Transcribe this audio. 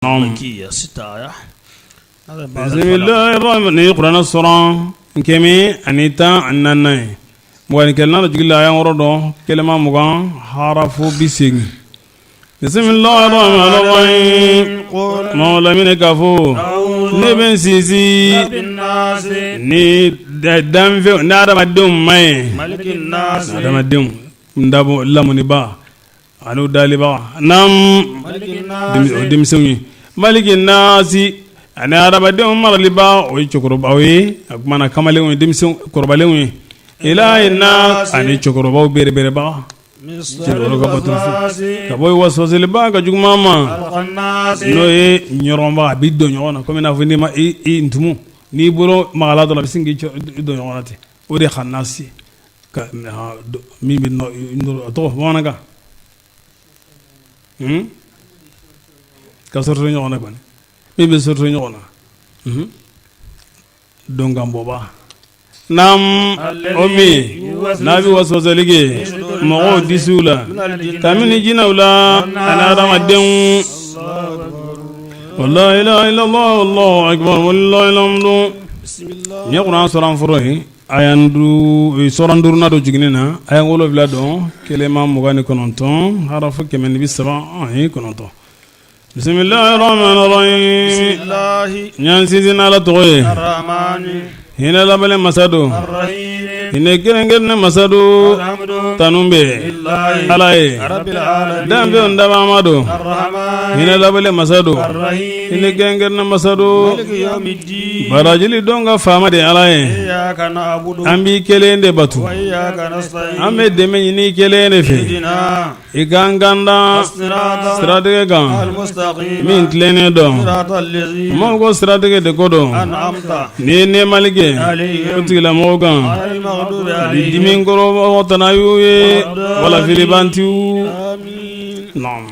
المكية 6 آية. Nin ye kuranɛ suran 114nan ye, 21nan don jigili la, aya wɔɔrɔ dɔn, kelema 20, harafu 80. Bisimilahi rahmani lamini k'a fɔ ne bɛ n sinsin ni danfɛn ni adamadenw ma ye, adamadenw dabɔ lamuniba ani daliba o denmisɛnw ye, maliki nasi ani adamadenw maraliba, o ye cɛkɔrɔbaw ye, a kuma na kamalenw ye, denmisɛn kɔrɔbalenw ye, ilahi nas ani cɛkɔrɔbaw berebereba ka bato ka bɔ waswaseliba ka juguman ma, n'o ye ɲɔrɔnba, a b'i don ɲɔgɔn na komi n'a fɔ n'i ma i ntumu, n'i bolo magala dɔrɔn a bɛ sin k'i don ɲɔgɔn na ten, o de ye khanasi min bɛ a tɔgɔ bamanankan ka sɔrɔ ɲɔgɔn na kɔni, min bɛ sɔrɔ ɲɔgɔn na donkanbɔba naam, o min n'a bɛ waswasali kɛ mɔgɔw disiw la, kabini jinɛw la ani adamadenw. La ilaha illallah, allahu akbar, walillahil hamdu. Nin ye kuranɛ suran fɔlɔ ye. Aya suran duurunan don jiginni na, aya 7 don, kelema 29, harafu 139. Bisimilahi rahmani rahim. N y'an sinsin n'Ala tɔgɔ ye, hinɛ labɛnnen masa don, hinɛ kɛrɛnkɛrɛnnen masa don. Tanu bɛ Ala ye, danfɛnw dabaa don, hinɛ labɛnnen masa don, hinɛ kɛrɛnkɛrɛnnen masa don. Barajili don ka faama de Ala ye, an b'i kelen de bato, an bɛ dɛmɛ ɲini i kelen de fɛ, i k'an kanda siratigɛ kan min tilennen don. Maaw ko siratigɛ de ko don, n'i ye nɛɛmali kɛ o tigilamɔgɔw kan, dimi kɔrɔ tana y'u ye wala filibantiw. Naam.